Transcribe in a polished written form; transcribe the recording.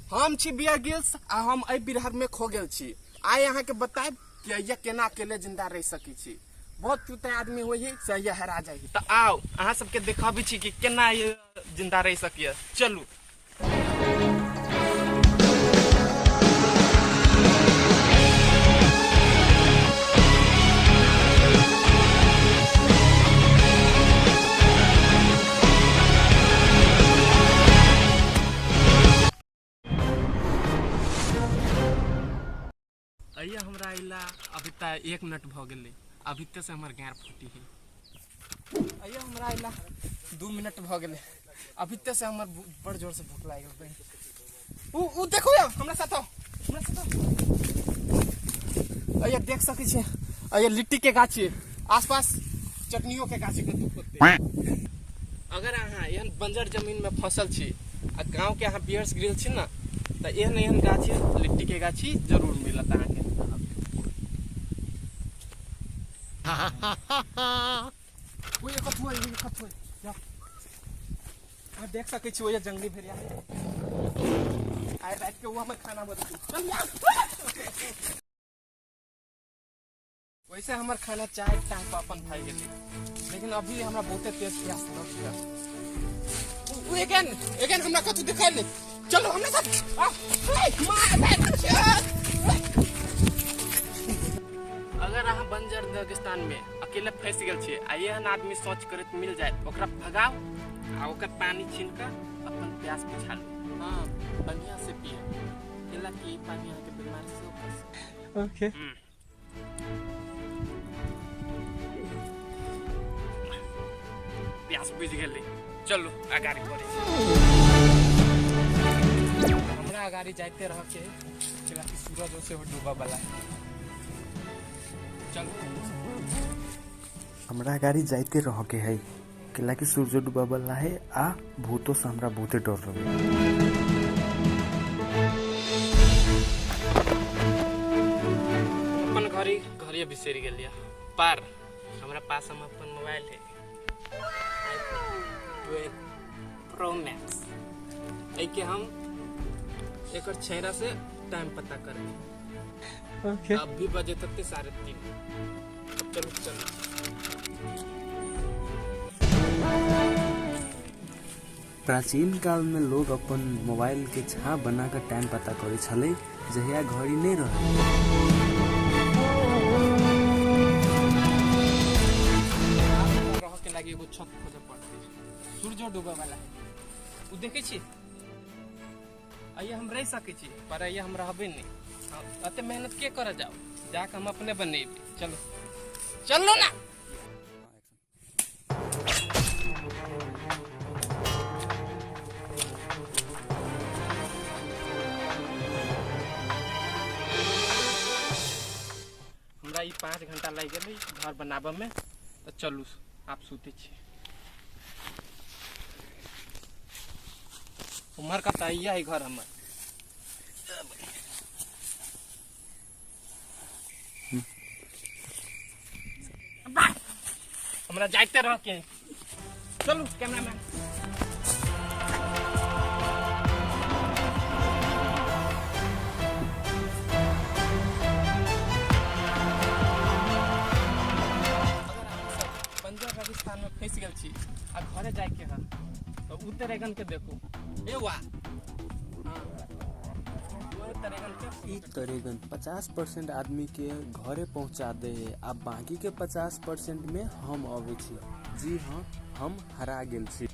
हम छी Bear Grylls आ हम एहि बिरहर में खो गेल छी। आइ अहाँ के बतायब कि अइया केना अकेले जिंदा रह सकै छी। बहुत चूते आदमी होइ है से अइया हेरा जाइ है। तऽ आउ अहाँ सबके देखाबै छी कि केना जिंदा रह सकिए। चलू। अइया हमरा अइला अभी तक 1 मिनट भ गेलै, अभी तक से हमर गाँड़ फूटी है। अइया हमरा अइला 2 मिनट भ गेलै, अभी तक से हमर बड़ जोर से भूख लागि गेल। उ देखो या हमरा साथ आओ, हमरा साथ आओ। अइया देख सकै छी, अइया लिट्टी के गाछ है, आसपास चटनियों के गाछ है कतौ। अगर अहाँ एहन बंजर जमीन में फसल छी आ गांव के अहाँ बियर्स ग्रिल छी ना, तऽ एहन एहन गाछी लिट्टी के गाछी जरूर मिलत अहाँके। ओए कथु है, ओए कथु है। जा। अहाँ देख सकै छी ओए जंगली भेड़िया। आइ राति के ओ हमर खाना बनेतै। चल यार। वैसे हमर खाना चाय टाइम पर अपन भाई गेलै, लेकिन अभी हमरा बहुते तेज प्यास लग गेल। उ एगेन एगेन हमरा कथु दिखाई नहीं। चलो हमरा साथ। आ, ए, मार, मार, मार। अगर अहाँ बंजर रेगिस्तान में अकेले फंस गेल छी आ एहन आदमी सोच करैत मिल जाए, ओकरा भगाओ आ ओकर पानी छीन कऽ अपन प्यास बुझा लू। हाँ, बढ़िया से पिए, केला कि ई पानी अहाँके बीमार सेहो कऽ सकैए। ओके। प्यास बुझि गेलै, चलू अगाड़ी बढ़ै छी। हमरा अगाड़ी जाइते रह के केला कि सूरज ओसे डूबऽ वाला है। चलू। हमरा अगाड़ी जाइते रह के है, केला कि सूरज डूबऽ वाला है आ भूतो से हमरा बहुते डर लगे। अपन घड़ी घड़िए बिसरि गेलियै, पर हमरा पास हम अपन मोबाइल है 12 प्रो मैक्स। एहिके हम एकर चेहरा से टाइम पता करबै। ओके। अब भी बजे तक 3:30। चलू चलू। प्राचीन काल में लोग अपन मोबाइल के छाप बना कर टाइम पता करे छलै, जहिया घड़ी नहीं रहे। रह के लागी एगो छत खोजे पड़तै। सूरज डूबे वाला है, उ देखै छी। अइया हम रह सकै छी, पर अइया हम रहबै नहीं। हाँ, अते मेहनत के करे जाओ, जाके हम अपने बनेबै। चलो चलो ना। हमरा ई 5 घंटा लागि गेलै घर बनाबऽ में, तऽ चलू आब सुतै छी। उम्हर का तऽ है घर हमर। हमरा जाइते रह के। चलू कैमरामैन। बंजर रेगिस्तान में फंस गेल छी आ घरे जाइके है, तऽ उ तरेगन के देखू। ए वाह। हाँ। ओहे तरेगन के। ई तरेगन 50% आदमी के घरे पहुंचा दे है आ बाकी के 50% में हम अबै छी। जी हाँ, हम हरा गेल छी।